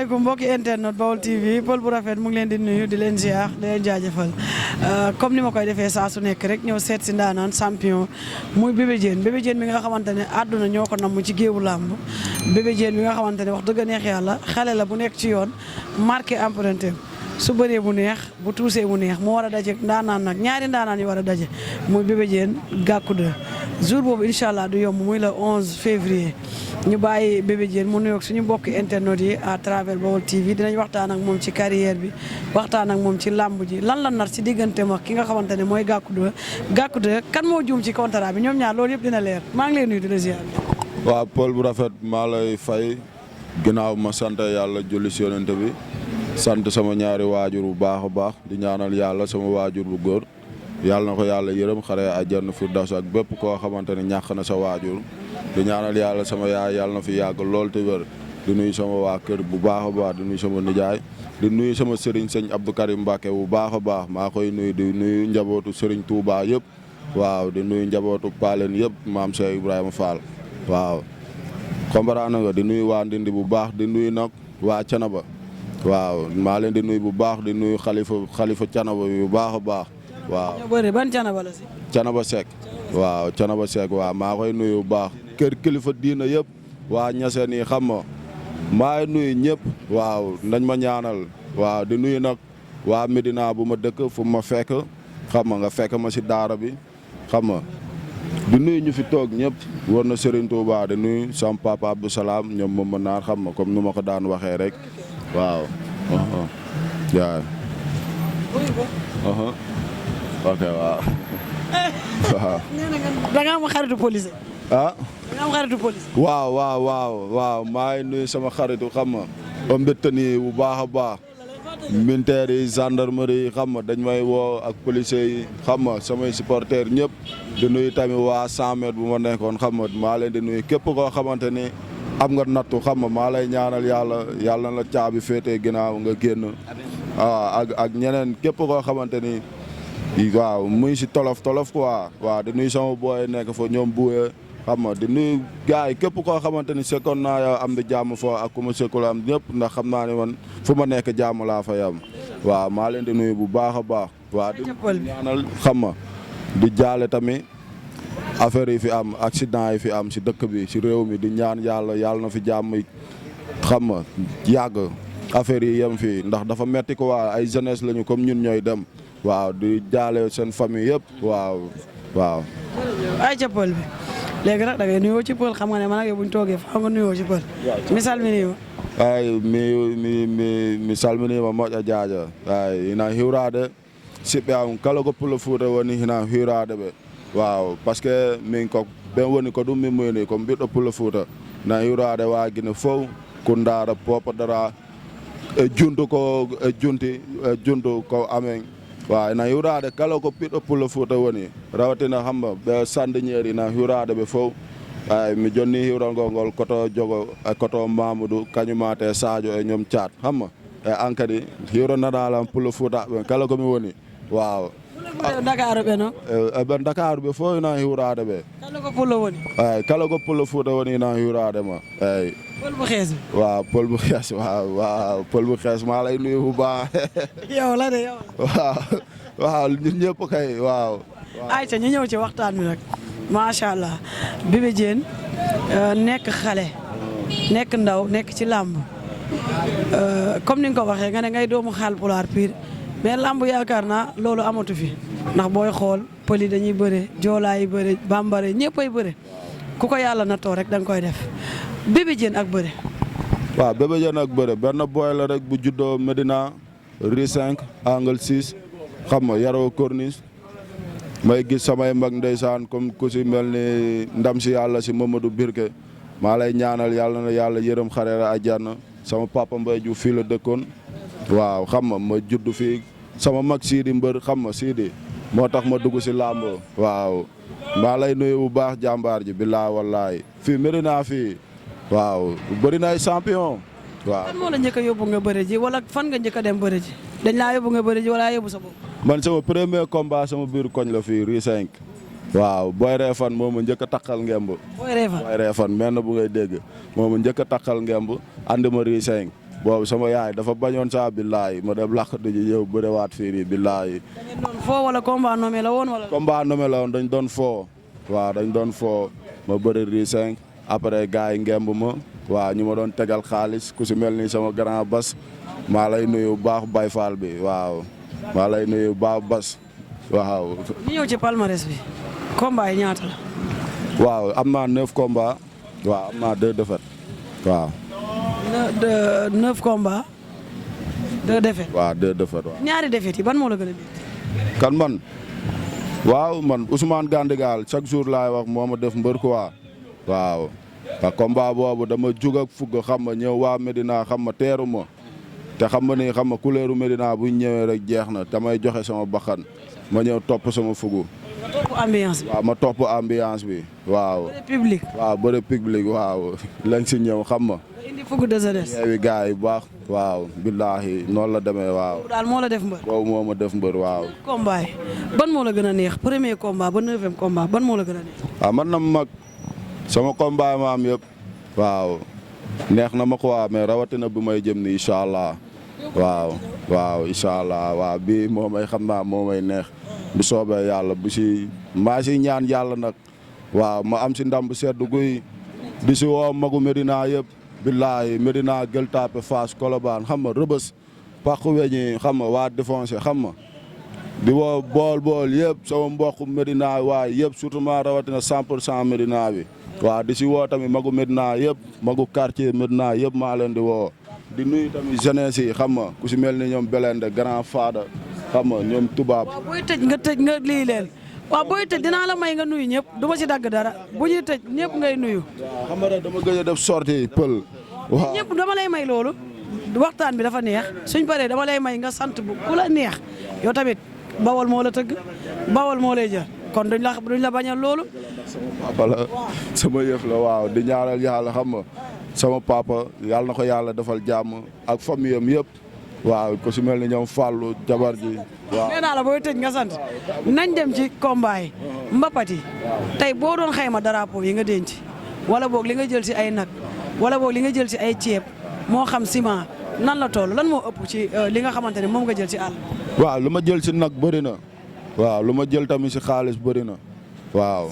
asalaamaaleykum mbokki internet Baol TV Pël bu rafet mu ngi leen di nuyu di leen ziar di leen jaajëfal comme ni ma koy defee saa su nekk rek ñëw seet si ndaanaan champion muy Bébé Diène bi nga xamante ne àdduna ñoo ko namm ci géewu làmb Bébé Diène bi nga xamante ne wax dëgg neex yàlla xale la bu nekk ci yoon marqué empreinte su bëree bu neex bu tuusee bu neex mu war a daje ndaanaan nag ñaari ndaanaan yu war a daje muy Bébé Diène Gackou 2 jour boobu incha allah du yomb muy le 11 février ñu bàyyi Bébé Diène mu nuyoog suñu mbokki internet yi à travers Baol TV dinañ waxtaan ak moom ci carrière bi waxtaan ak moom ci làmb ji lan la nar ci diggante ma ki nga xamante ne mooy Gackou 2 kan moo juum ci contrat bi ñoom ñaar loolu yëpp dina leer maa ngi lay nuyu di la ziar. waaw Pël bu rafet maa lay fay ginnaaw ma sant yàlla julli si yonent bi sant sama ñaari waajur bu baax a baax di ñaanal yàlla sama waajur bu góor yàlla na ko yàlla yërëm xare àjjana firdaws ak bépp koo xamante ne ñàkk na sa waajur di ñaanal yàlla sama yaay yàlla na fi yàgg lool te wér di nuyu sama waa kër bu baax a baax di nuyu sama nijaay di nuyu sama sëriñ sëñ Abdou Karim Mbacke bu baax a baax maa koy nuyu di nuyu njabootu sëriñ Touba yëpp waaw di nuyu njabootu Palen yëpp maam Cheikh Ibrahima Fall waaw comprendre nga di nuyu waa Ndindi bu baax di nuyu nag waa Canaba waaw maa leen di nuyu bu baax di nuyu xalifa Canaba bi bu baax a baax waaw. ñoo bëri ban Canaba la si. Canaba Seck waaw Canaba Seck waaw maa koy nuyu bu baax kër kilifa diina yëpp waa ñaseen yi xam nga maa ngi nuyu ñëpp waaw nañ ma ñaanal waaw di nuyu nag waa Medina bu ma dëkk fu ma fekk xam nga fekk ma si daara bi xam nga di nuyu ñu fi toog ñëpp war na Serigne Touba di nuyu sama papa Abdou Salam ñoom moom ma naar xam nga comme nu ma ko daan waxee rek waaw. waaw. ok waaw. waaw. da nga am xaritu police. ah. da nga am xaritu police. waaw maa ngi nuyu sama xaritu xam nga homme de tenue bu baax a baax. militaire yi gendarmerie yi xam nga dañ may woo ak policiers yi xam nga samay supporters ñëpp di nuyu tamit waa 100 mètres bu ma nekkoon xam nga maa leen di nuyu képp koo xamante ni am nga nattu xam nga maa lay ñaanal yàlla na la caabi féetee ginnaaw nga génn waaw ak ñeneen képp koo xamante ni waaw muy si tolof quoi waaw di nuyu sama booy nekk fa ñoom buye xam nga di nuyu gars yi képp koo xamante ni sekkoon naa yow am di jàmm foo ak ku ma sekkul am ñëpp ndax xam naa ne man fu ma nekk jàmm laa fa yam waaw maa leen di nuyu bu baax a baax waaw di ñaanal xam nga di jaale tamit affaire yi fi am accident yi fi am si dëkk bi si réew mi di ñaan yàlla na fi jàmm xam nga yàgg affaire yi yem fii ndax dafa metti ko waa ay jeunesse lañu comme ñun ñooy dem waaw di jaale seen famille yëpp waaw ay ca Pël bi léegi nag da ngay nuyoo ci Pël xam nga ne man ak yow bu ñu toogee faaw nga nuyoo ci Pël mi salminima ay mi salminima moƴƴa jaaja ay ina hiwrade siɓɓe am kala ko Pullo Fuuta woni hina hiwrade ɓe waaw par ce que min ko ɓen woni ko ɗum min muyni ko ɓiɗɗo Pullo Fuuta na hiwrade wagine fof ko ndaara popodora e juntu ko amen waaw na hiwrade kala ko ɓiɗɗo Pullo Fuuta woni rawatina hamba ɓe sandiñeeri na hiwrade ɓe fof ay mi jonni hiwrangol ngol koto jogo e koto Mamadou kañumate Sadio e ñoom Thiat hamma e an kadi hiwrananalam Pullo Fuuta ɓe kala komi woni waaw Dakar ɓe no ɓen Dakar ɓe fof ina hiwrade ɓe kala ko Pullo woni eyi kala ko Pullo Fuuta woni ina hiwrade ma eyyi Pël bu xees bi waaw Pël bu xees waaw Pël bu xees maa lay nuyu bu baax yow la de yow waaw ñun ñëpp kay waaw ayca ñu ñëw ci waxtaan bi nag macha allah Bébé Diène nekk xale nekk ndaw nekk ci làmb comme ni nga ko waxee nga ne ngay doomu Haalpulaar pire mais làmb yaakaar naa loolu amatu fi ndax booy xool pël yi dañuy bëre joolaa yi bëre bambara ñëpp ay bëre ku ko yàlla nattoo rek da nga koy def Bébé Diène ak bëre. waaw Bébé Diène ak bëre benn boy la rek bu juddoo Medina rue 5 angle 6 xam nga yaroo Corniche may gis samay mag ndeysaan comme ku si mel ni ndam si yàlla si Mamadou Birke maa lay ñaanal yàlla na yàlla yërëm xare la àjjana sama papa Mbaye Diouf fii la dëkkoon waaw xam nga ma judd fii sama mag Sidi mbër xam nga Sidi moo tax ma dugg si làmb waaw maa lay nuyu bu baax jàmbaar ji billaa wallaay fii Medina fii waaw bëri na ay champion waaw. fan moo la njëkk a yóbbu nga bëre ji wala fan nga njëkk a dem bëre ji dañ laa yóbbu nga bëre ji wala yóbbu sa bopp. man sama premier combat sama biir koñ la fii rue 5 waaw Boy Réfane moo ma njëkk a takkal ngemb. Boy Réfane Boy Réfane mel na bu ngay dégg moo ma njëkk a takkal ngemb andi ma rue 5 boobu sama yaay dafa bañoon saa billaahi ma dem làq di ñëw bëriwaat fii nii billaahi. da ngeen doon foo wala combat nommé la woon wala. combat nommé la woon dañ doon foo waaw dañ doon foo ma bëri ri 5 après gars yi ngemb ma waaw ñu ma doon tegal xaalis ku si mel ni sama grand bas maa lay nuyu bu baax Baye Fall bi waaw maa lay nuyu bu baax bas waaw. ñu ñëw ci palmarès bi combat yi ñaata la. waaw am naa 9 combats waaw am naa 2 défaites waaw. 9 combats 2 défaites. waaw 2 défaites waaw. ñaari défaites yi ban moo la gën a métti. kan man waaw man Ousmane Gandigal chaque jour laay wax moo ma def mbër quoi waaw. te combat boobu dama jug ak fugg xam nga ñëw waa Medina xam nga teeru ma te xam nga ni xam nga couleuru Medina bu ñëwee rek jeex na damay joxe sama bakkan ma ñëw topp sama fugu. topp ambiance bi. waaw ma topp ambiance bi waaw. bëre public. waaw bëre public waaw lañ si ñëw xam nga. nga indi fukk de jeunesse. yeewi gars yi bu baax. waaw billaahi noonu la demee waaw. daal moo la def mbër. boobu moo ma def mbër waaw. combat yi ban moo la gën a neex premier combat ba 9e combat ban moo la gën a neex. waaw man na mag sama combat ma am yëpp. waaw neex na ma quoi mais rawatina bu may jëm ni incha allah. waaw waaw incha allah waaw bii moo may xam naa moo may neex. bu soobee yàlla bu si maa si ñaan yàlla nag waaw ma am si ndam bu sedd guy di si woo magu Medina yëpp billaahi Medina Gueule Tapée Fass Colobane xam nga Rëbës pàq weñi xam nga waa défoncé xam nga di woo bool yëpp sama mbokk Medina waay yëpp surtout ma rawatina 100% Medina bi waaw di si woo tamit magu Medina yëpp magu quartier Medina yëpp maa leen di woo di nuyu tamit jeunesse yi xam nga ku si mel ni ñoom Belende Grand Fada xam nga ñoom tubaab. waaw booy tëj nga lii leen waaw booy tëj dinaa la may nga nuyu ñëpp du ma ci dagg dara bu ñuy tëj ñëpp ngay nuyu. waaw xam nga dama gëj a def sortie pël. waaw ñëpp dama lay may loolu waxtaan bi dafa neex suñ paree dama lay may nga sant bu ku la neex yow tamit bawol moo la tëgg bawol moo lay jël kon duñ la bañal loolu. sama papa la sama yëf la waaw di ñaanal yàlla xam nga sama papa yàlla na ko yàlla defal jàmm ak famille am yëpp. waaw ku si mel ni ñoom Fallou jabar ji waaw. nee naa la booy tëj nga sant nañ dem ci combat yi mbapat yi tey boo doon xayma drapeau yi nga denc wala boog li nga jël si ay nag wala boog li nga jël si ay ceeb moo xam ciment nan la toll lan moo ëpp ci li nga xamante ne moom nga jël si àll. waaw lu ma jël si nag bëri na waaw lu ma jël tamit si xaalis bëri na waaw.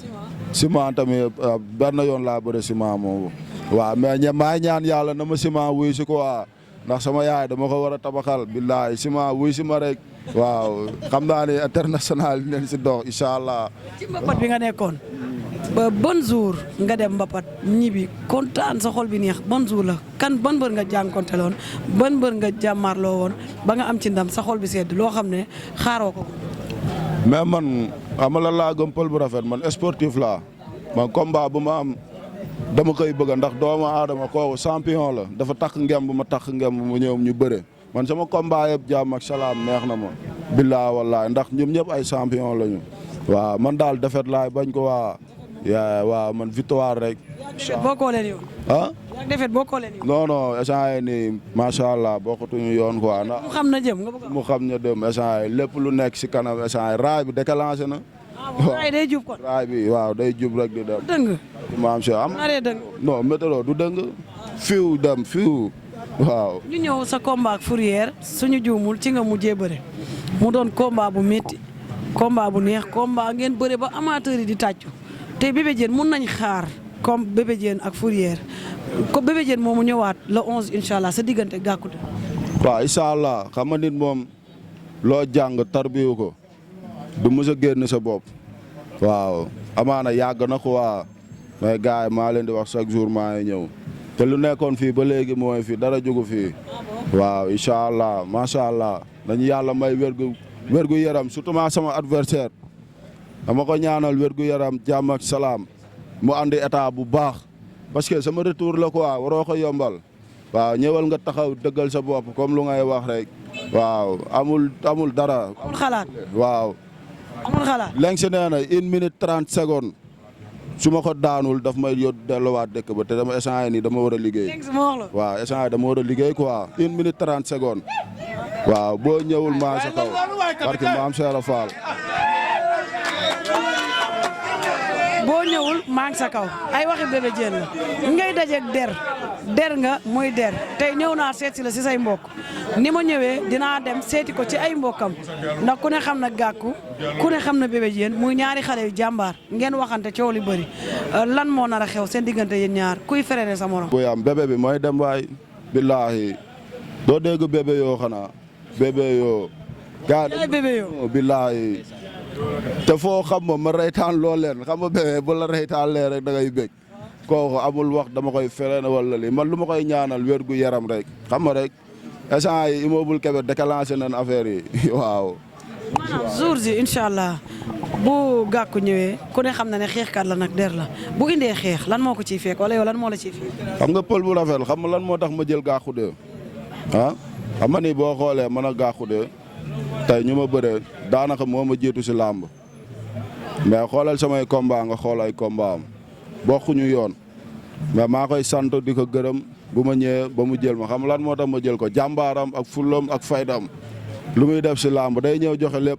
ciment tamit benn yoon laa bëri ciment moom waaw mais maa ñaan yàlla na ma ciment wuy si quoi. ndax sama yaay dama ko war a tabaxal billaay sima wuy si ma rek waaw xam naa ne international dinañ si dox incha allah. ci mbapat bi nga nekkoon ba bon jour nga dem mbapat ñibbi kontaan sa xol bi neex bon jour la kan ban mbër nga jànkonteloon ban mbër nga jàmmaarloo woon ba nga am ci ndam sa xol bi sedd loo xam ne xaaroo ko. mais man amala laa gëm pël bu rafet man sportif laa man combat bu ma am. dama koy bëgg ndax doomu aadama kooku champion la dafa takk ngemb ma takk ngemb mu ñëw ñu bëre man sama combat yëpp jàmm ak salaam neex na ma. billaa wallaay ndax ñoom ñëpp ay champion lañu. waaw man daal defet laay bañ ko waaw man victoire rek. defet boo koo leen yoon. ah. defet boo koo leen yoon. non non échange nii macha allah bokkatuñu yoon quoi ndax. mu xam na jëm nga bëgg mu xam na dem échange lépp lu nekk si kanam échange raay bi déclenché na. raay day jub kon. raay bi waaw day jub rek di dem. dëng. maam si am naree dëng. non météo du dëng. fiw dem fiw waaw. ñu ñëw sa combat ak Fourrière suñu juumul ci nga mujjee bëre mu doon combat bu métti combat bu neex combat ngeen bëre ba amateur yi di tàccu te Bébé Diène mun nañ xaar comme Bébé Diène ak Fourrière ko Bébé Diène moomu ñëwaat le 11 incha allah sa diggante Gackou 2. waaw incha allah xam nga nit moom loo jàng tarbiyu ko du mës a génn sa bopp. waaw amaana yàgg na ko waa mais gars yi maa leen di wax chaque jour maa ngi ñëw te lu nekkoon fii ba léegi mooy fii dara jógu fii. waaw incha allah macha allah dañu yàlla may wérgu yaram surtout sama adversaire dama ko ñaanal wérgu yaram jàmm ak salaam mu andi état bu baax parce que sama retour la quoi waroo ko yombal. waaw ñëwal nga taxaw dëggal sa bopp comme lu ngay wax rek. waaw amul dara. amul xalaat waaw. amul xalaat léegi si nee na 1 minute 30 secondes su ma ko daanul daf may yóbbu delluwaat dëkk ba te dama échange nii dama war a liggéey. léegi si ma wax la. waaw échange dama war a liggéey quoi 1 minute 30 secondes. waaw boo ñëwul maa sa kaw parce que maam Cheikh Fall. boo ñëwul maa ngi sa kaw ay waxi Bébé Diène la ngay dajeeg der nga muy der tey ñëw naa seet si la si say mbokk ni ma ñëwee dinaa dem seeti ko ci ay mbokkam ndax ku ne xam na Gàkku ku ne xam na Bébé Diène muy ñaari xale yu jàmbaar ngeen waxante coow li bëri lan moo nar a xew seen diggante yéen ñaar kuy ferere sa morom. bu am bébé bi mooy dem waay billaahi doo dégg bébé yoo xanaa bébé yoo. gaa bébé yoo billaahi te foo xam ma reytaan loo leen xam nga bébé bu la reytaan lee rek da ngay bég kooku amul wax dama koy ferene wala li man lu ma koy ñaanal wér gu yaram rek xam nga rek instant yi immeuble Kébé déclenché nañ affaire yi waaw. maanaam jour ji incha allah bu Gàkku ñëwee ku ne xam na ne xeexkat la nag der la bu indee xeex lan moo ko ciy fekk wala yow lan moo la ciy fekk. xam nga pël bu rafet xam nga lan moo tax ma jël Gàkku de ah xam nga ni boo xoolee man a Gàkku de tey ñu ma bëree daanaka moo ma jiitu si làmb mais xoolal samay combat nga xool ay combat am bokkuñu yoon mais maa koy sant di ko gërëm bu ma ñëwee ba mu jël ma xam lan moo tax ma jël ko jàmbaaram ak fullam ak faydam lu muy def si làmb day ñëw joxe lépp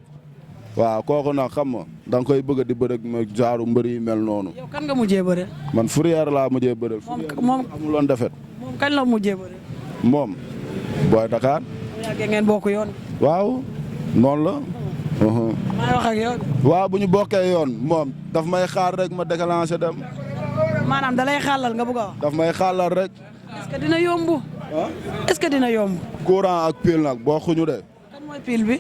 waaw kooku nag xam nga da nga koy bëgg di bëre ma jaaru mbër yi mel noonu. yow kan nga mujjee bëre. man Fourrière laa mujjee bëre. moom amuloon defet. moom kañ la mujjee bëre. moom Boy Dakar. bu yàggee ngeen bokk yoon. waaw noonu la. maa wax ak yow. waaw bu ñu bokkee yoon moom daf may xaar rek ma déclenché dem. maanaam da lay xaalal nga bëgg a wax. daf may xaalal rek. est-ce que dina yomb. est-ce que dina yomb. courant ak pile nag bokkuñu de. kan mooy pile bi.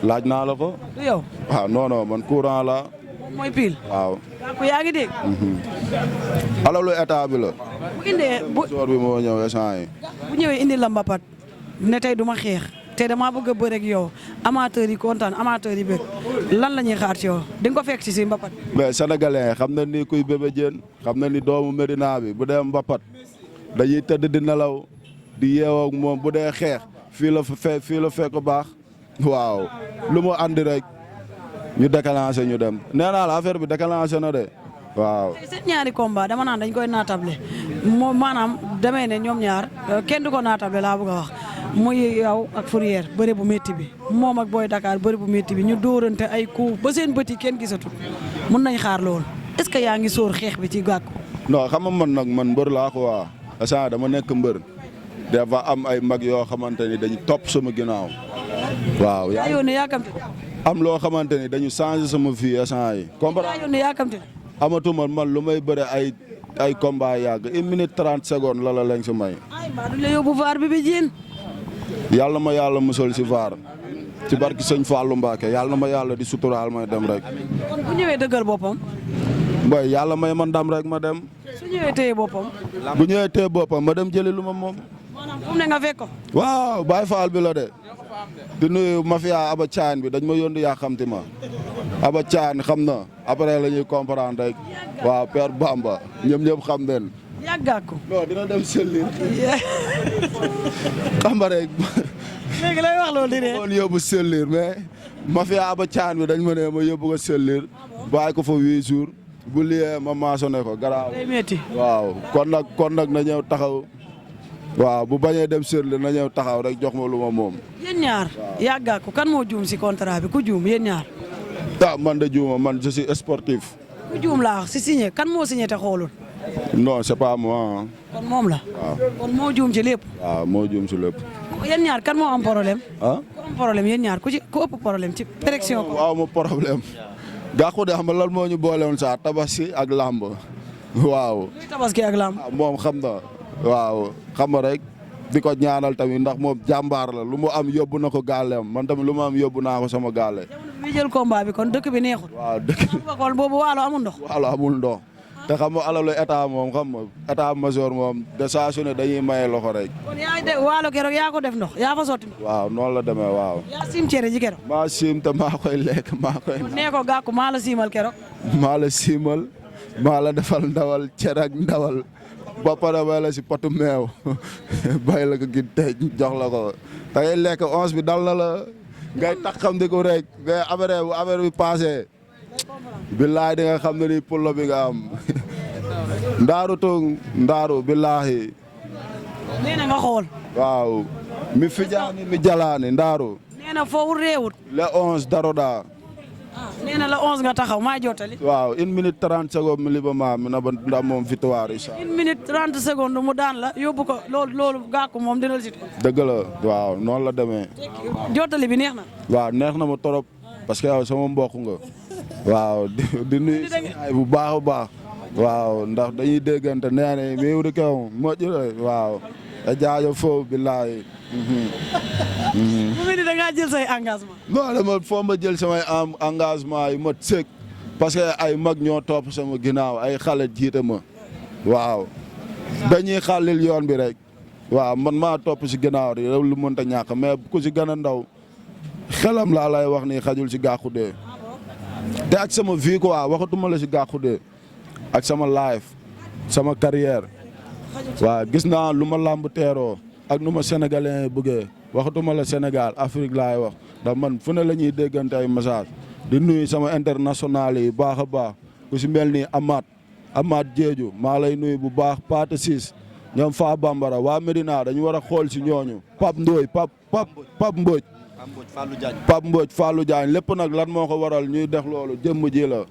laaj naa la ko. du yow. non non man courant la. moom mooy pile. waaw. Gàkku yaa ngi dégg. alalu état bi la. bu indee soor bi moo ñëw échange yi. bu ñëwee indi la mbapat ne tey du ma xeex te damaa bëgg a bëre ak yow amateurs yi kontaan amateurs yi bëgg lan la ñuy xaar ci yow di nga ko fekk si mbapat. mais sénégalais xam na ni kuy Bébé Diène xam na ni doomu Médina bi bu dee mbapat dañuy tëdd di nelaw di yeewoo ak moom bu dee xeex fii la fekk baax. waaw lu mu andi rek ñu déclenché ñu dem nee naa la affaire bi déclenché na de waaw. seen ñaari combat dama naan dañ koy naatable moom maanaam damay ne ñoom ñaar kenn du ko naatable laa bëgg a wax muy yow ak Fourrière bëre bu métti bi moom ak Boy Dakar bëre bu métti bi ñu dóorante ay coups ba seen bët yi kenn gisatul mun nañ xaar loolu est-ce que yaa ngi sóor xeex bi ci Gàkku. non xam nga man nag man mbër laa ko waa instant dama nekk mbër dafa am ay mag yoo xamante ni dañu topp sama ginnaaw waaw. yaa yónnee yaakamte. am loo xamante ni dañu changé sama vie instant yi. yaa yónnee yaakamte. amatuma man lu may bëre ay combat yàgg 1 minute 30 secondes la leen si may. ay maa du la yóbbu vaar Bébé Diène. yàlla ma yàlla musal si vaar ci barki sëñ Fallou Mbacke yàlla ma yàlla di suturaal may dem rek. kon bu ñëwee dëggal boppam. boy yàlla may ma ndam rek ma dem. su ñëwee téye boppam. bu ñëwee téye boppam ma dem jëli lu ma moom. maanaam fu mu ne nga fekk ko. waaw Baye Fall bi la de. di nuyu mafia Aba Thiane bi dañ ma yónni yaa xamti ma. Aba Thiane xam na après la ñuy comprendre rek. waaw Père Bamba ñoom ñëpp xam nañ. yàgg Gàkku. non dina dem sellir. xam nga rek. léegi lay wax loolu di ne. moom yóbbu sellir mais mafia Aba Thiane bi dañ ma ne ma yóbbu ko sellir bàyyi ko fa 8 jours bu liyee ma maasone ko garaaw. day métti. waaw kon nag na ñëw taxaw. waaw bu bañee dem sellir na ñëw taxaw rek jox ma lu ma moom. yéen ñaar yàgg Gàkku kan moo juum si contrat bi ku juum yéen ñaar. man de juuma man je suis sportif. ku juum laa wax si signé kan moo signé te xoolul. non c'est pas moi. kon moom la. waaw kon moo juum ci lépp. waaw moo juum si lépp. yéen ñaar kan moo am problème. ku am problème yéen ñaar ku ëpp problème ci direction ko. waaw ma problème. Gàkku de xam nga lan moo ñu boole woon sax tabaski ak làmb. waaw. tabaski ak làmb. moom xam na. waaw xam nga rek di ko ñaanal tamit ndax moom jàmbaar la lu mu am yóbbu na ko gaaleem man tamit lu mu am yóbbu naa ko sama gaale. bi jël combat bi kon dëkk bi neexul. waaw dëkk bi kon boobu waalo amul ndox. waalo amul ndox. te xam nga alalu état moom xam nga état major moom de saa su ne dañuy maye loxo rek. kon yaa de waalo keroog yaa ko def ndox yaa fa sotti ndox. waaw noonu la demee waaw. yaa siim cere ji keroog. maa siim te maa koy lekk maa koy. nee ko Gàkku maa la siimal keroog. maa la siimal maa la defal ndawal cere ak ndawal. ba pare bay la si potu meew bay la ko gi tey jox la ko da ngay lekk 11 bi dal na la ngay tax xam di ko rek mais après bu affaire bi passé billaay di nga xam ne ni pullo bi nga am ndaaru tung ndaaru billahi nee na nga xool. waaw mi fijaani mi jalaani ndaaru nee na foofu réewut. le 11 daroda nee na la 11 nga taxaw maa jottali. waaw 1 minute 30 secondes mi liba ma mi na ba ndam moom victoire incha allah. 1 minute 30 secondes mu daan la yóbbu ko loolu gàkku moom dina la si. dëgg la waaw noonu la demee. jottali bi neex na. waaw neex na ma trop parce que yow sama mbokk nga. waaw di nuyu ay bu baax a baax. waaw ndax dañuy déggante nee na mi wuri kaw moo jëlee waaw. da jaajo foofu billaay. mu mel ni da ngaa jël say engagement. non dama foo ma jël samay engagement yu ma sëkk parce que ay mag ñoo topp sama ginnaaw ay xale jiite ma waaw dañuy xàllil yoon bi rek waaw man maa topp si ginnaaw rek lu mënta ñàkk mais ku si gën a ndaw xelam laa lay wax ni xajul si Gackou 2 te ak sama vie quoi waxatuma la si Gackou 2 ak sama life sama carrière waaw gis naa lu ma làmb teeroo ak nu ma sénégalais bëggee waxatuma la Sénégal Afrique laay wax ndax man fu ne la ñuy déggante ay message di nuyu sama international yi baax a baax ku si mel ni Amath Diédhiou maa lay nuyu bu baax Pate Ciss ñoom Fa Bambara waa Medina dañu war a xool si ñooñu Pape Ndoye Pape Mbodj Fallou Diagne lépp nag lan moo ko waral ñuy def loolu jëmm ji la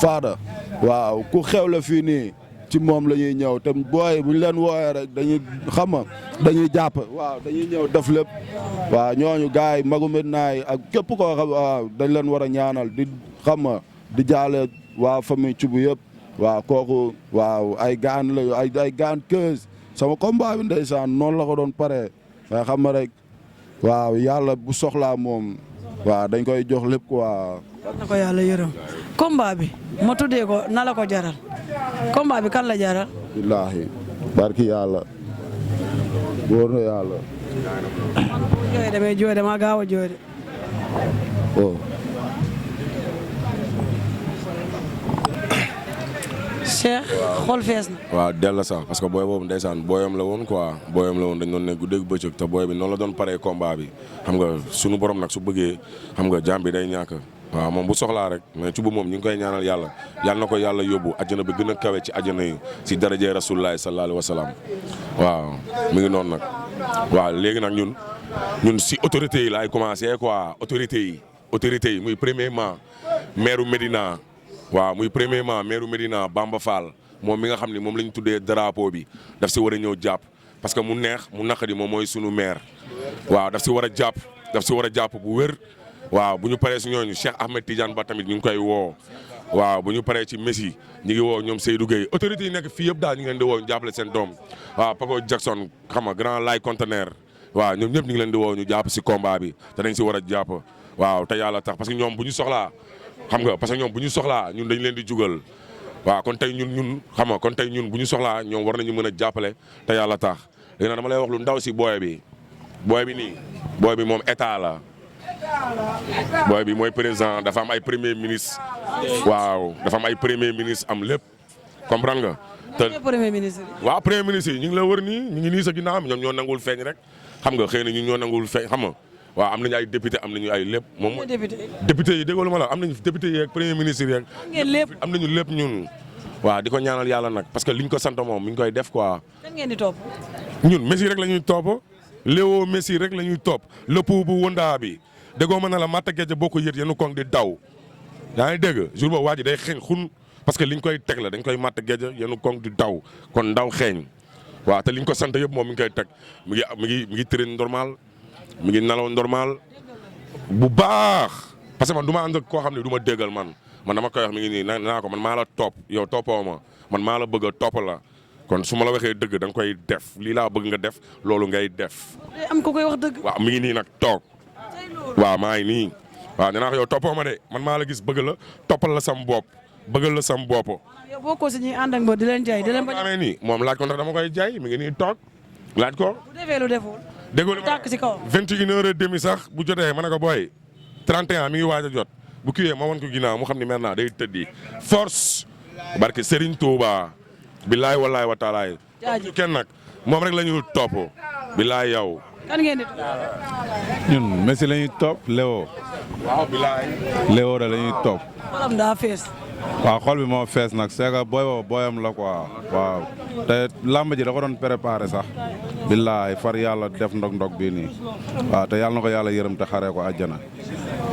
faada waaw ku xew la fii nii ci moom la ñuy ñëw te booy bu ñu leen wooyee rek dañuy xam dañuy jàpp waaw dañuy ñëw def lépp waaw ñooñu gars yi magu Medina yi ak képp koo xam waaw dañ leen war a ñaanal di xam di jaale waa famille Thioub yëpp waaw kooku waaw ay gaan la ay gaan keus sama combat bi ndeysaan noonu la ko doon pare waaye xam nga rek waaw yàlla bu soxlaa moom waaw dañ koy jox lépp quoi. na ko yàlla yërëm combat bi ma tuddee ko na la ko jaral combat bi kan la jaral. billaahi barki yàlla wóor na yàlla. jooy damay jooy dama gaaw a jooy de. oh. Cheikh xol fees na. waaw dell sax parce que booy boobu ndeysaan booyam la woon quoi booyam la woon dañ doon ne guddeeg bëccëg te booy bi noonu la doon paree combat bi xam nga sunu borom nag su bëggee xam nga jàmm bi day ñàkk waaw moom bu soxlaa rek mais ci bu moom ñu ngi koy ñaanal yàlla yàlla na ko yàlla yóbbu àjjana bi gën a kawe ci àjjana yi si darajee rasulullahi sallallahu alayhi wa salaam waaw mi ngi noonu nag waaw léegi nag ñun si autorités yi laay commencé quoi autorités yi muy premièrement maire Médina waaw muy premièrement maire Médina Bamba Fall moom mi nga xam ne moom la ñu tuddee drapeau bi daf si war a ñëw jàpp parce que mu neex mu naqadi moom mooy sunu maire waaw daf si war a jàpp bu wér waaw bu ñu paree si ñooñu Cheikh Ahmed Tidiane Ba tamit ñu ngi koy woo waaw bu ñu paree ci Messi ñu ngi woo ñoom Seydou Gueye autorités yi nekk fii yëpp daal ñu ngi leen di woo ñu jàppale seen doom waaw Paco Jackson xam nga grand lay conteneur waaw ñoom ñëpp ñu ngi leen di woo ñu jàpp si combat bi te dañ si war a jàpp waaw te yàlla tax parce que ñoom bu ñu soxlaa xam nga parce que ñoom bu ñu soxlaa ñun dañ leen di jugal waaw kon tey ñun xam nga kon tey ñun bu ñu soxlaa ñoom war nañu mën a jàppale te yàlla tax léegi nag dama lay wax lu ndaw si booy bi moom état la booy bi mooy président dafa am ay premier ministre waaw dafa am ay premier ministre am lépp comprendre nga. te premier ministre waaw premier ministre yi ñu ngi la wër nii ñu ngi nii sa ginnaaw ñoom ñoo nangul feeñ rek xam nga xëy na ñun ñoo nangul feeñ xam nga waaw am nañu ay député am nañu ay lépp moom député yi déggoo lu ma la am nañu député yeeg premier ministre yeeg am nañu lépp ñun waaw di ko ñaanal yàlla nag parce que liñ ko sant moom mi ngi koy def quoi. kan ngeen di topp. ñun Messi rek la ñuy topp Léo Messi rek la ñuy topp lépp bu wëndaa bi déggoo ma ne la Mata Gueye boo ko yët yéen koŋ di daw yaa ngi dégg jour boobu waa ji day xeeñ xun parce que liñ koy teg la dañ koy Mata Gueye yéen koŋ di daw kon ndaw xeeñ waaw te liñ ko sant yëpp moom mi ngi koy teg mi ngi train normal mi ngi nalaw normal bu baax parce que man du ma ànd ak koo xam ne du ma déggal man dama koy wax mi ngi nii naa ko man maa la topp yow toppoo ma man maa la bëgg a topp la kon su ma la waxee dëgg da nga koy def lii laa bëgg nga def loolu ngay def. am ko koy wax dëgg. waaw mi ngi nii nag toog waaw maa ngi nii waaw nee naa ko yow toppoo ma de man maa la gis bëgg la toppal la sam bopp bëggal la sam bopp. yow boo ko si ñuy ànd ak mbër di leen jaay di leen bañ. amee nii moom laaj ko ndax dama koy jaay mi ngi nii toog laaj ko. bu defee lu deful. déggoo li ma tàkk si kawam 21h30 sax bu jotee ma ne ko booy 31 mi ngi waaj a jot bu kiiwee ma wan ko ginnaaw mu xam ni mer naa day tëddi force barke Serigne Touba billaay wallaay wa taalaay. jaajëf kenn nag moom rek la ñuy topp billaay yow. kan ngeen di topp. ñun Messi la ñuy topp Léo. waaw billaay. Léo da la ñuy topp. xolam daa fees. waaw xol bi moo fees nag c'est que booy boobu booyam la quoi waaw te làmb ji da ko doon préparé sax billaay far yàlla def ndog-ndog bii nii waaw te yàlla na ko yàlla yërëm te xaree ko àjjana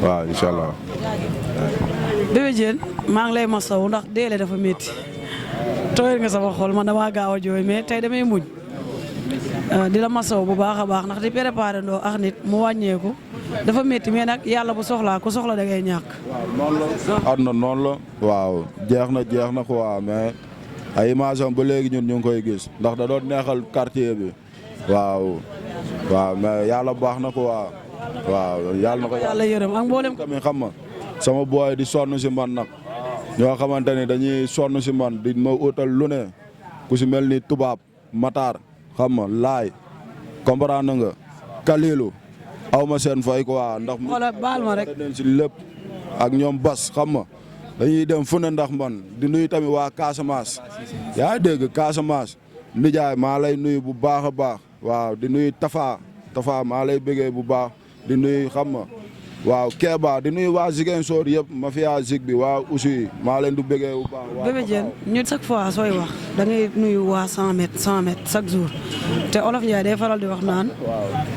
waaw incha allah. Bébé Diène maa ngi lay masawu ndax deele dafa métti tooyal nga sama xol man damaa gaaw a jooy mais tey damay muñ di la masawu bu baax a baax ndax di préparé ndoo ak nit mu wàññeeku dafa métti mais nag yàlla bu soxlaa ku soxla da ngay ñàkk. waaw noonu la. noonu la. waaw jeex na quoi mais ay image am ba léegi ñun ñu ngi koy gis ndax da doon neexal quartier bi waaw mais yàlla baax na quoi waaw yàlla na ko yàlla yërëm ak mboolem tamit xam nga sama booy di sonn si man nag ñoo xamante ni dañuy sonn si man di ma utal lu ne ku si mel ni tubaab Matar xam nga laay comprendre nga Kalilu aw ma seen fay quoi ndax wala baal ma rek dem si lépp ak ñoom bas xam nga dañuy dem fu ne ndax man di nuyu tamit waa Casamance yaa dégg Casamance nijaay maa lay nuyu bu baax a baax waaw di nuyu Tafa maa lay bëggee bu baax di nuyu xam nga waaw Kéba di nuyu waa Ziguinchor yëpp mafia Zig bi waa Oussouye maa leen du bëggee bu baax. Bébé Diène ñun chaque fois sooy wax da ngay nuyu waa 100 mètres chaque jour te Olof Ndiaye day faral di wax naan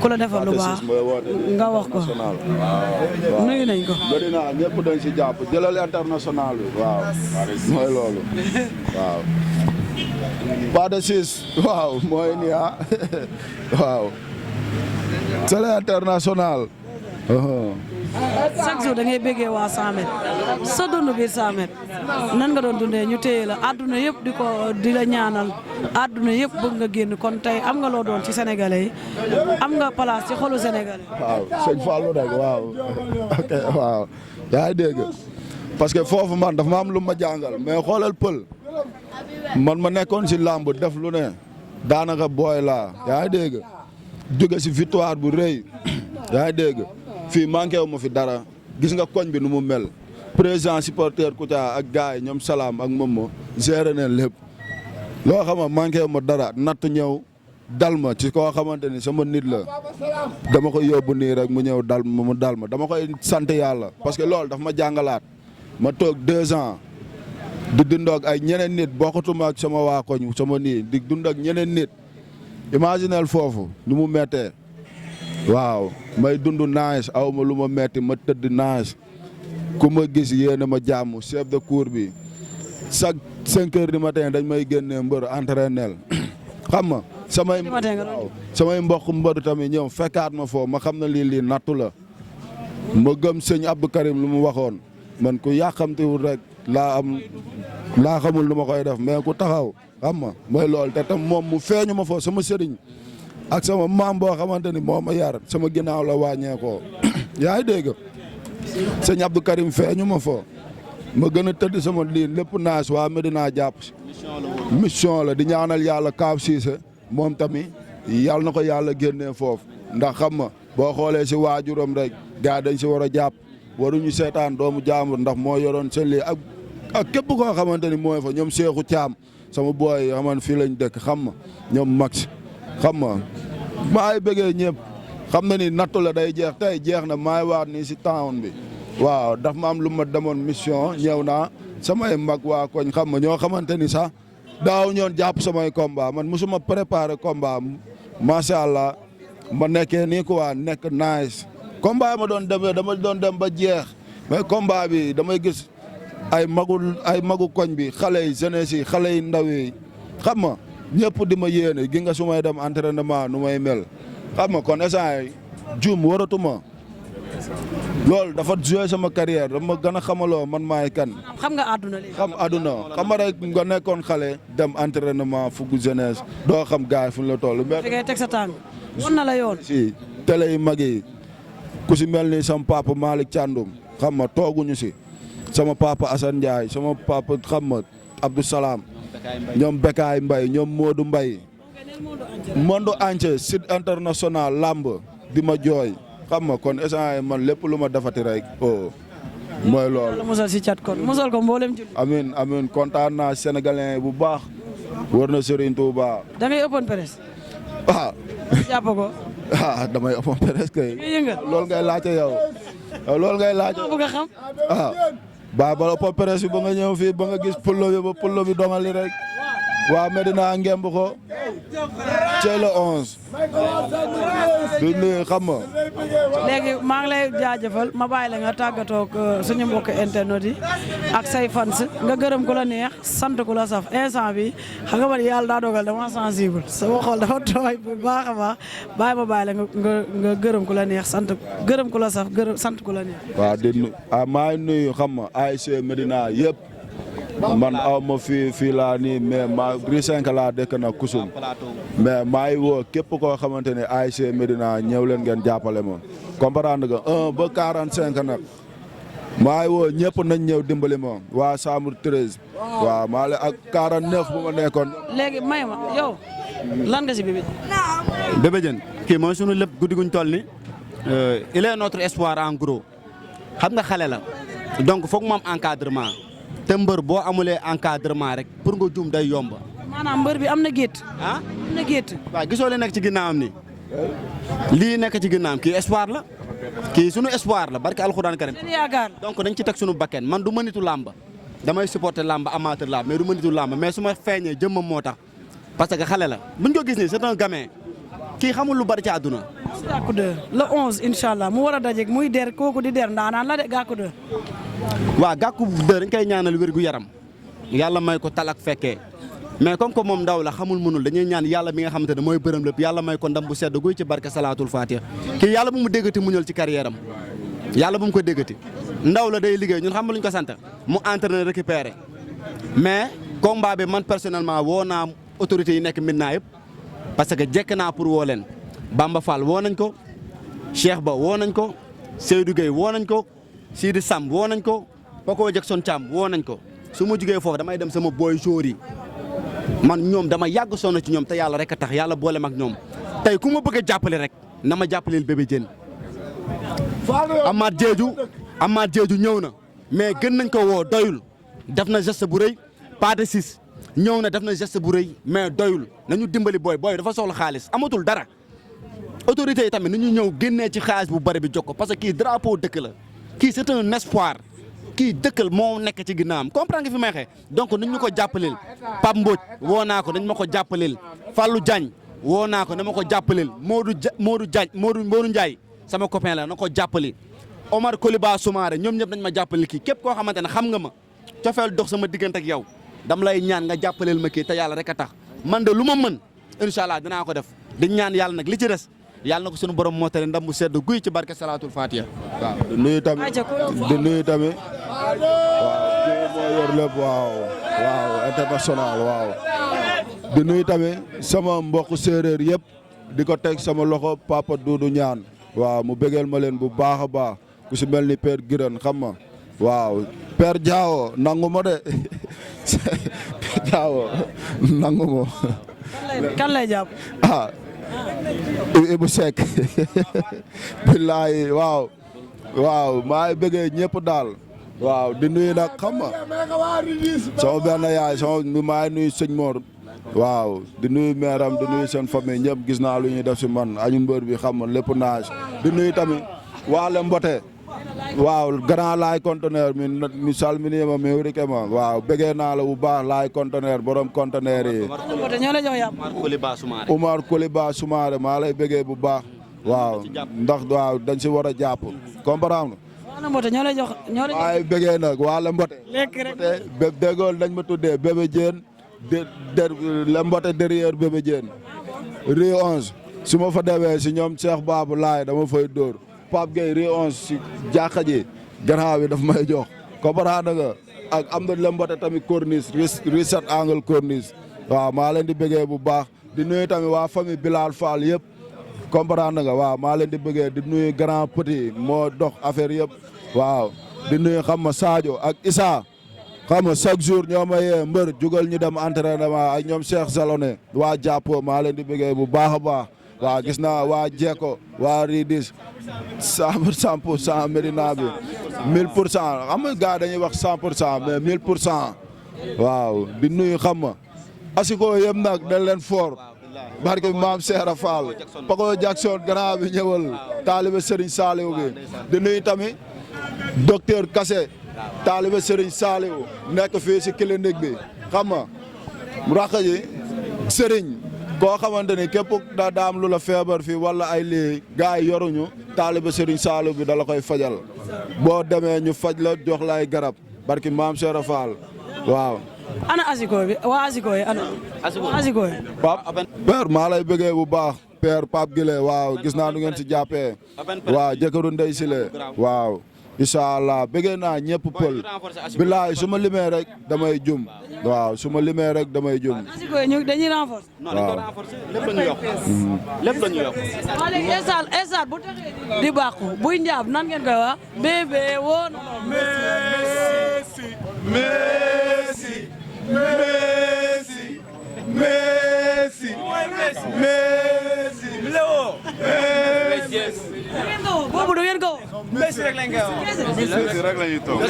ku la defal lu baax nga wax ko nuyu nañ ko. bëri naa ñëpp dañ si jàpp jëlal international bi waaw mooy loolu waaw. pas de 6 waaw mooy nii waaw c'est l'international. chaque jour da ngay béggee waa 100 mètres sa dund biir 100 mètres nan nga doon dundee ñu téye la àdduna yëpp di la ñaanal àdduna yëpp bëgg nga génn kon tey am nga loo doon ci sénégalais yi am nga place ci xolu sénégalais. waaw sëñ Fallou rek waaw ok waaw yaa ngi dégg parce que foofu man dafa ma am lu ma jàngal mais xoolal pël man ma nekkoon si làmb def lu ne daanaka booy laa yaa ngi dégg jóge si victoire bu rëy yaa ngi dégg fii manqué wu ma fi dara gis nga koñ bi nu mu mel président supporter Kouthia ak gars yi ñoom salaam ak Momo géré neen lépp loo xam ne manqué wu ma dara natt ñëw dal ma ci koo xamante ni sama nit la dama koy yóbbu nii rek mu ñëw dal ma mu dal ma dama koy sant yàlla parce que loolu daf ma jàngalaat ma toog 2 ans di dund ak ay ñeneen nit bokkatuma ak sama waa koñ sama nii di dund ak ñeneen nit imaginel foofu nu mu méttee waaw may dund naaj aw ma lu ma metti ma tëdd naaj ku ma gis yéene ma jàmm chef de cour bi chaque 5 heures du matin dañ may génnee mbër entraînel xam nga samay mbokk mbër tamit ñëw fekkaat ma foofu ma xam na lii nattu la ma gëm sëñ Abdou Karim lu mu waxoon man ku yàqamtiwul rek laa xamul lu ma koy def mais ku taxaw xam nga mooy loolu te tam moom mu feeñu ma foofu sama sëriñ ak sama maam boo xamante ni moo ma yar sama ginnaaw la wàññeekoo yaa ngi dégg sëñ Abdou Karim feeñu ma foo ma gën a tëdd sama liin lépp naas waa Medina jàpp mission la di ñaanal yàlla Kaaw Cissé moom tamit yàlla na ko yàlla génnee foofu ndax xam nga boo xoolee si waajuram rek gars dañ si war a jàpp waruñu seetaan doomu jaambur ndax moo yoroon seen lii ak képp koo xamante ni mooy fa ñoom Cheikhou Thiam sama booy yoo xamante fii lañ dëkk xam nga ñoom Max xam nga maay bëggee ñëpp xam na ni nattu la day jeex tey jeex na maay waat nii si town bi waaw daf ma am lu ma demoon mission ñëw naa samay mag waa koñ xam nga ñoo xamante ni sax daaw ñoon jàpp samay combat man mosuma préparé combat macha allah ma nekkee nii quoi nekk nice combat ma doon demee dama doon dem ba jeex mais combat bi damay gis ay magu koñ bi xale yi jeunesse yi xale yi ndaw yi xam nga ñëpp di ma yéene gi nga su may dem entraînement nu may mel xam nga kon instant yi juum waratuma loolu dafa joué sama carrière dama gën a xamaloo man maay kan. xam nga àdduna léegi. xam àdduna xam nga rek nga nekkoon xale dem entraînement fukki jeunesse doo xam gars yi fu ñu la toll. fi ngay teg sa tànk wan na la yoon. si télé yi mag yi ku si mel ni sama papa Malick Thiandoum xam nga tooguñu si sama papa Assane Ndiaye sama papa xam nga Abdou Salam ñoom Bekaay Mbaye ñoom Modou Mbaye monde entier site international lamb di ma jooy xam nga kon instant man lépp lu ma defati rek mooy loolu. musal si cat kon musal ko mboolem julli. amiin kontaan naa sénégalais bu baax war na Serigne Touba. da ngay open press. jàpp ko. damay open press kay. loolu ngay laajte yow. loolu ngay laajte. bëgg a xam. ba open press bi ba nga ñëw fii ba nga gis pullo bi ba pullo bi dongali rek. waa Medina ngemb ko cee le 11 di nuyu xam nga. léegi maa ngi lay jaajëfal ma bàyyi la nga tàggatoo ak suñu mbokk internet yi ak say fans nga gërëm ku la neex sant ku la saf instant bi xam nga man yàlla daa dogal dama sensible sama xol dafa tooy bu baax a baax ma bàyyi la nga gërëm ku la neex gërëm ku la saf sant ku la neex. waaw maa ngi nuyu xam nga ASC Medina yëpp. man aw ma fii laa nii mais Rue 5 laa dëkk na Kusum mais maa ngi woo képp koo xamante ne ASC Medina ñëw leen ngeen jàppale ma comprendre nga 1 ba 45 nag maa ngi woo ñëpp nañ ñëw dimbali ma waa Sambour 13 waaw maa la ak 49 bu ma nekkoon. léegi may ma yow lan nga si Bébé Diène. Bébé Diène kii mooy sunu lépp guddi guñ toll ni il est notre espoir en gros xam nga xale la donc foog mu am encadrement. te mbër boo amulee encadrement rek pour nga juum day yomb. maanaam mbër bi am na gétt. ah am na gétt. waaw gisoo li nekk ci ginnaawam ni lii nekk ci ginnaawam kii espoir la kii sunu espoir la barke alxuraan karim. seen yaakaar. donc dañ ci teg sunu bakken man du ma nitu làmb damay supporter làmb amateur làmb mais du ma nitu làmb mais su ma feeñee jëmmam moo tax parce que xale la buñ ko gis nii c'est un gamin kii xamul lu bari ci àdduna. Gàkku 2 le 11 incha allah mu war a dajeeg muy der kooku di der ndaanaan la de Gàkku 2. waaw Gàkku 2 dañ koy ñaanal wér gu yaram yàlla may ko talak fekkee mais comme que moom ndaw la xamul mënul dañuy ñaan yàlla mi nga xamante ne mooy bërëm lépp yàlla may ko ndam bu sedd guy ci barke salaatul fatiha kii yàlla bu mu déggati muñal ci carrière am yàlla bu mu ko déggati ndaw la day liggéey ñun xam luñ ko sant mu entraîner récupérer mais combat bi man personnellement woo naa autorités yi nekk Médina yëpp parce que jekk naa pour woo leen Bamba Fall woo nañ ko Cheikh Ba woo nañ ko Seydou Gueye woo nañ ko Sidi Samb woo nañ ko Paco Jackson Thiam woo nañ ko su ma jugee foofu damay dem sama boy jour yi man ñoom dama yàgg sonn ci ñoom te yàlla rek a tax yàlla boole mag ñoom tey ku ma bëgg a jàppale rek na ma jàppaleel Bébé Diène. Amath Diédhiou ñëw na mais gën nañ ko woo doyul def na geste bu rëy pas de 6 ñëw na def na geste bu rëy mais doyul nañu dimbali booy dafa soxla xaalis amatul dara autorité yi tamit nañu ñëw génnee ci xaalis bu bari bi jox ko parce que kii drapeau dëkk la kii c'est un espoir kii dëkkal moo nekk ci ginnaawam comprendre nga fi may xee donc nañ ñu ko jàppaleel Pape Mbodj woo naa ko nañ ma ko jàppaleel Fallou Diagne woo naa ko na ma ko jàppaleel Modou Ndiaye sama copain la na ko jàppale Omar Koliba Soumaré ñoom ñëpp nañ ma jàppaleel kii képp koo xamante ne xam nga ma cofeel dox sama diggante ak yow dam lay ñaan nga jàppaleel ma kii te yàlla rek a tax man de lu ma mën incha allah dinaa ko def di ñaan yàlla nag li ci des yàlla na ko suñu borom mootale ndam bu sedd guy ci barke salaatul fatiha waaw. di nuyu tamit waaw kii moo yor lépp waaw international waaw. di nuyu tamit sama mbokk séeréer yëpp di ko teg sama loxo papa Doudou ñaan waaw mu bëggeel ma leen bu baax a baax ku si mel ni père Giran xam ma waaw père Diawo nangu ma de père Diawo nangu ma. kan lay jàpp. Ibou Seck billaay waaw maa ngi bëggee ñëpp daal waaw di nuyu nag xam nga sama benn yaay maa ngi nuyu sëñ Mor waaw di nuyu meeram di nuyu seen famille ñëpp gis naa lu ñuy def si man añu mbër bi xam nga lépp naaj di nuyu tamit waale mbote waaw grand laay conteneur mi salminima mi wurikema waaw bëggee naa la bu baax laay conteneur borom conteneur yi Omar Koliba Soumaré maa lay bëggee bu baax waaw ndax waaw dañ si war a jàpp comprendre waaye bëggee nag waale mbote déggool dañ ma tuddee Bébé Diène la mbote derrière Bébé Diène Rue 11 su ma fa demee si ñoom Cheikh Babou laay dama fay dóor Pape Gueye Rue 11 si jàkka ji gannaaw bi daf may jox comprendre nga ak am na la mbote tamit corniche Rue 7 angle corniche waaw maa leen di bëggee bu baax di nuyu tamit waa famille Bilal Fall yëpp comprendre nga waaw maa leen di bëggee di nuyu grand petit moo dox affaire yëpp waaw di nuyu xam ma Sadio ak Issa xam nga chaque jour ñoo ma yee mbër jugal ñu dem entraînement ak ñoom Cheikh Salone waa jàppo maa leen di bëggee bu baax a baax waaw gis naa waa Jekko waa Ridis 100% Médina bi 1000% xam nga gars dañuy wax 100% mais 1000% waaw di nuyu xam ma asiko yëpp nag dañ leen fort barke maam Seera Fall Paco Jackson grand bi ñëwal taalibe Serigne Saliou bi di nuyu tamit docteur Kassé taalibe Serigne Saliou nekk fii si clinique bi xam nga rakk ji sëriñ koo xamante ni képp daa am lu la feebar fii wala ay lii gars yi yoruñu taaliba sëriñ Saliou bi dala koy fajal boo demee ñu faj la jox la ay garab barki maam Cheikh Fall waaw. ana asiko bi waa asiko yi ana. asiko yi. Pape père maa lay bëggee bu baax père Pape Gile waaw gis naa nu ngeen si jàppee waaw jëkkëru ndey Sile waaw. incha allah bëggee naa ñëpp pël bilaay su ma limee rek damay jum waaw su ma limee rek damay jum. asiko yi ñu dañuy renforcer. waaw lépp la ñu yokk lépp la ñu yokk. waa léegi esal bu taxee di bàqu buy njaab nan ngeen koy wax bébé woon. Messi Messi Messi Messi Messi Messi boobu du ngeen ko. Messi rek lañ koy wax. Messi rek la ñuy toog.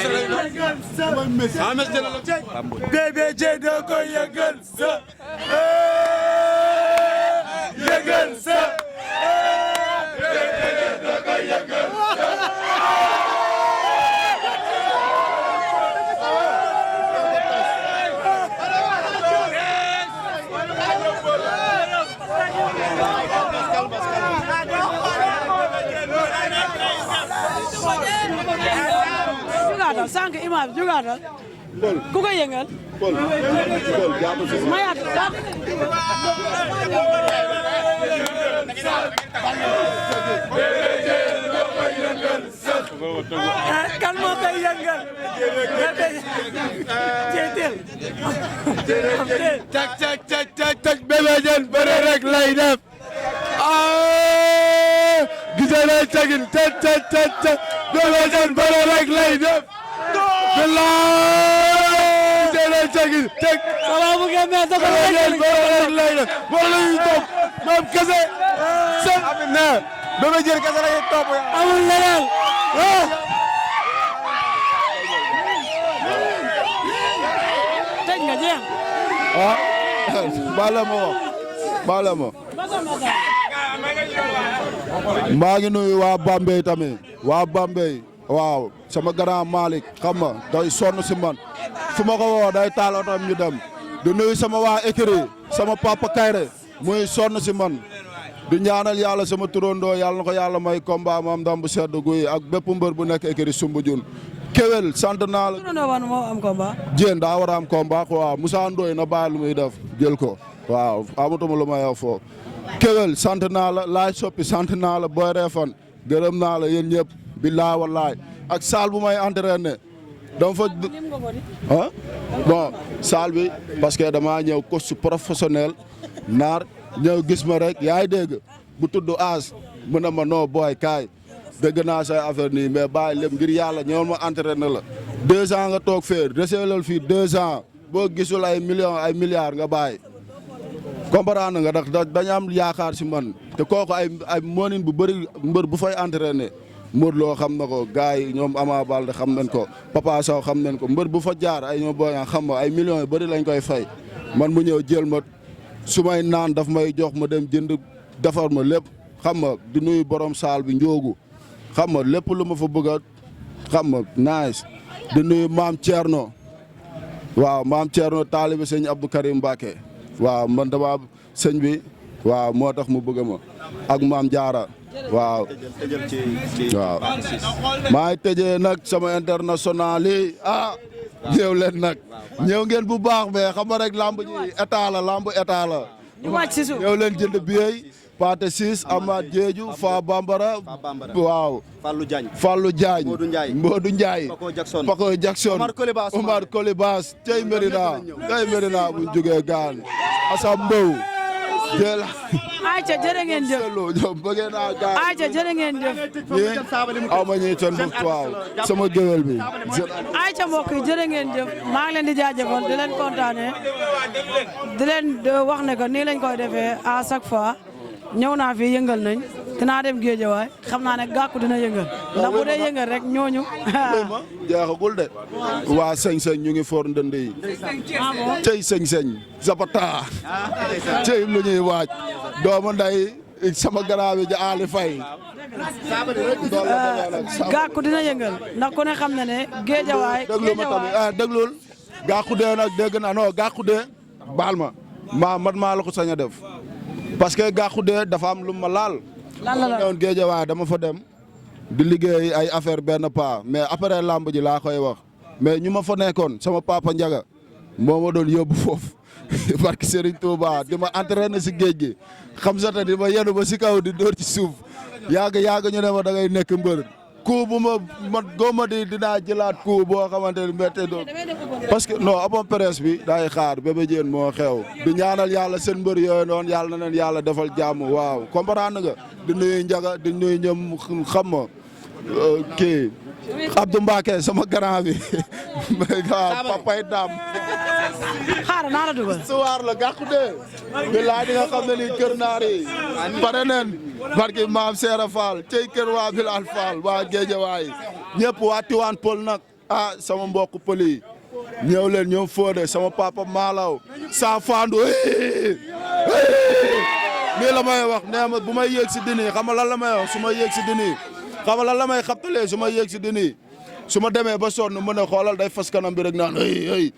Bébé Diène da koy yëngal sa. Yëngal sa. Bébé Diène da koy yëngal sa. jugaatal sànq imam jugaatal ku koy yëngal mayaat kan moo koy yëngal. cak cak cak cak cak Bébé Diène bëre rek lay def gisee nañ cagin cak cak cak cak Bébé Diène bëre rek lay def bilaay gisee nañ cagin cak salaamu ngeen mais da ko Bébé Diène bëre rek lay def moom la ñuy topp moom kese seen ne Bébé Diène kese la ñuy topp amul leneen tëj nga jeex baale ma maa ngi nuyu waa Bambey tamit waa Bambey waaw sama grand Malick xam nga day sonn si man fu ma ko woo day taal otom ñu dem di nuyu sama waa écurie sama papa Kayre muy sonn si man di ñaanal yàlla sama turandoo yàlla na ko yàlla may combat am ndam bu sedd guy ak bépp mbër bu nekk écurie Soumbédioune Kewel sant naa la. turandoo wan moo am combat. Diène daa war a am combat quoi Moussa Ndoye na bàyyi lu muy def jël ko waaw amatuma lu may wax foofu Kewel sant naa la laay soppi sant naa la Boy Refane gërëm naa la yéen ñëpp billaay wallaay ak salle bu may entraîné dama fa ah bon salle bi parce que damaa ñëw coach professionnel naar ñëw gis ma rek yaa ngi dégg bu tudd As mu ne ma noo booy kaay dégg naa say affaire nii mais bàyyi lépp ngir yàlla ñëwal ma entraîné la 2 ans nga toog fee reseelal fii 2 ans boo gisul ay millions ay milliards nga bàyyi comprendre nga ndax dañu am yaakaar si man te kooku ay moonin bu bëri mbër bu fay entraîné Modou Lo xam na ko gars yi ñoom Ama Baldé xam nañ ko Papa Sow xam nañ ko mbër bu fa jaar ay ñoom boo xam nga ay millions yu bëri lañ koy fay man mu ñëw jël ma su may naan daf may jox ma dem jënd defar ma lépp xam nga di nuyu borom saal bi njoogu xam nga lépp lu ma fa bëgg a xam nga nice di nuyu maam Thierno waaw maam Thierno taalibe sëñ Abdou Karim Mbacké waaw man dama sëñ bi waaw moo tax mu bëgg ma ak maam Diarra waaw waaw maa ngi tëjee nag sama international yi ñëw leen nag ñëw ngeen bu baax mais xam nga rek lamb ji état la lamb état la ñu wàcc si suuf ñëw leen jënd billet Pathé Ciss Amath Diédhiou Fa Bambara waaw Fallou Diagne Modou Ndiaye Paco Jackson Omar Kolibas tey Medina bu ñu jógee gaan Assane Mbow jël ayca jërë ngeen jëf bëggee naa gaan ayca jërë ngeen jëf ñi aw ma ñuy ton bu waaw sama géwél bi ayca mbokk yi jërë ngeen jëf maa ngi leen di jaajëfal di leen kontaane di leen wax ne que nii lañ koy defee à chaque fois ñëw naa fi yëngal nañ dinaa dem Géejawaay xam naa ne gàkku dina yëngal ndax bu dee yëngal rek ñooñu jeexagul de waa sëñ-sëñ ñu ngi for ndënd yi cey sëñ-sëñ Zapata cey lu ñuy waaj doomu nday sama garaabi ja Ali Faye gàkku dina yëngal ndax ku ne xam na ne Géejawaay déglu ma tamit déglul gàkku dee nag dégg naa non gàkku dee baal ma man maa la ko sañ a def parce que Gàkku de dafa am lu ma laal. lan la ñëwoon Géejawaay dama fa dem di liggéey ay affaire benn pas mais après lamb ji laa koy wax mais ñu ma fa nekkoon sama papa Ndiaga moo ma doon yóbbu foofu barke Serigne Touba di ma entraîné si géej gi xam sa te di ma yenu ba si kaw di dóor ci suuf yàgg ñu ne ma da ngay nekk mbër coup bu ma góoma dinaa jëlaat coup boo xamante ne méttee doon parce que non abon presse bi daay xaar Bébé Diène moo xew di ñaanal yàlla seen mbër yooyu noonu yàlla na leen yàlla defal jàmm waaw comprendre nga di nuyu Ndiaga di nuyu ñoom xam ma kii Abdou Mbacke sama grand bi waaw papay daam xaaral naa la dugal. suwaar la Gàkku de bilaay di nga xam ne ni kër naar yi pare neen barki maam Seera Fall cey kër waa Bilal Fall waa Géejawaay ñëpp waa Tiwaan Pël nag sama mbokk pël yi ñëw leen ñoom Fodé sama papa Malaw sa fandu nii la may wax nee ma bu may yéeg si dini xam nga lan la may wax su ma yéeg si dini xam nga lan la may xabtalee su ma yéeg si dini su ma demee ba sonn mën a xoolal day fas kanam bi rek naan ay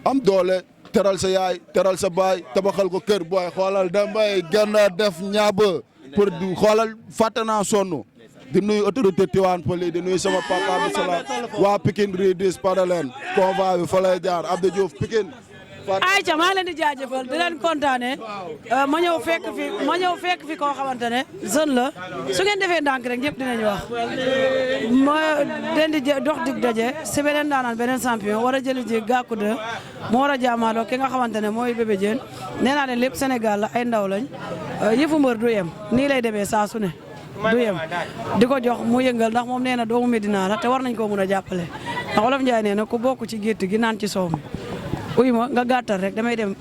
am doole teral sa yaay teral sa baay tabaxal ko kër booy xoolal damay gën a def ñaaba pour di xoolal fàtte naa sonn di nuyu autorité Tivaouane Peulh di nuyu sama papa bi sala waa Pikine Ridis Padaleen convoi bi fa lay jaar Abdou Diouf Pikine Aïcha maa leen di jaajëfal di leen kontaane ma ñëw fekk fi koo xamante ne jeune la su ngeen defee ndànk rek ñëpp dinañ wax ma den di dox dig daje si beneen daanaan beneen champion war a jëli ji Gàkku de mu war a jaamaaloo ki nga xamante ne mooy Bébé Diène nee naa leen lépp Sénégal la ay ndaw lañ yëfu mbër du yem nii lay demee saa su ne du yem di ko jox mu yëngal ndax moom nee na doomu Medina la te war nañ koo mun a jàppale ndax Wolof Njaay nee na ku bokk ci gétt gi naan ci soow mi uy ma nga gàttal rek damay dem.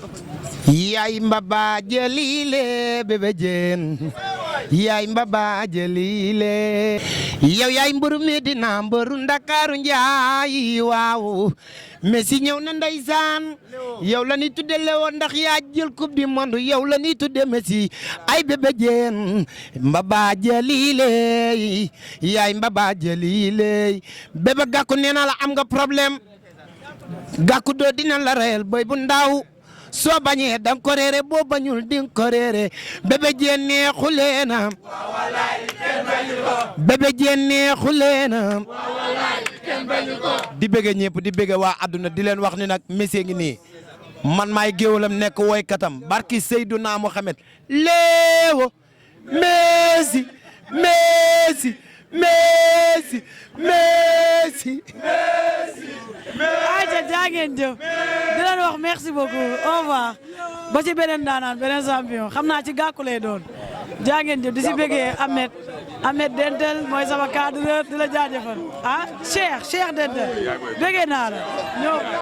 yaay mbaba jëlile Bébé Diène yaay mbaba jëlile yow yaay mbëru Medina mbëru Ndakaaru Njaay waaw Messi ñëw na ndeysaan yow la ni tudde Léon ndax yaa jël coupe du monde yow la ni tudde Messi ay Bébé Diène mbaba jëlile yaay mbaba jëlile Bébé Gàkku nee na la am nga problème Gàkku doo dina la reyal boy bu ndaw soo bañee danga ko réere boo bañul dinga ko réere Bébé Diène neexuleena Bébé Diène neexuleena di bëgge ñëpp di bëgge waa àdduna di leen wax ni nag Messi ngi nii man maay géwalam nekk woykatam barki Seydina Mohamed léewo Messi Messi Messi Messi Aïcha jaa ngeen jëf di leen wax merci beaucoup au revoir ba ci beneen daanaan beneen champion xam naa ci Gàkku lay doon jaa ngeen jëf di si bëggee Ahmed Dentel mooy sama cadreur di la jaajëfal Cheikh Dentel bëggee naa la ñëw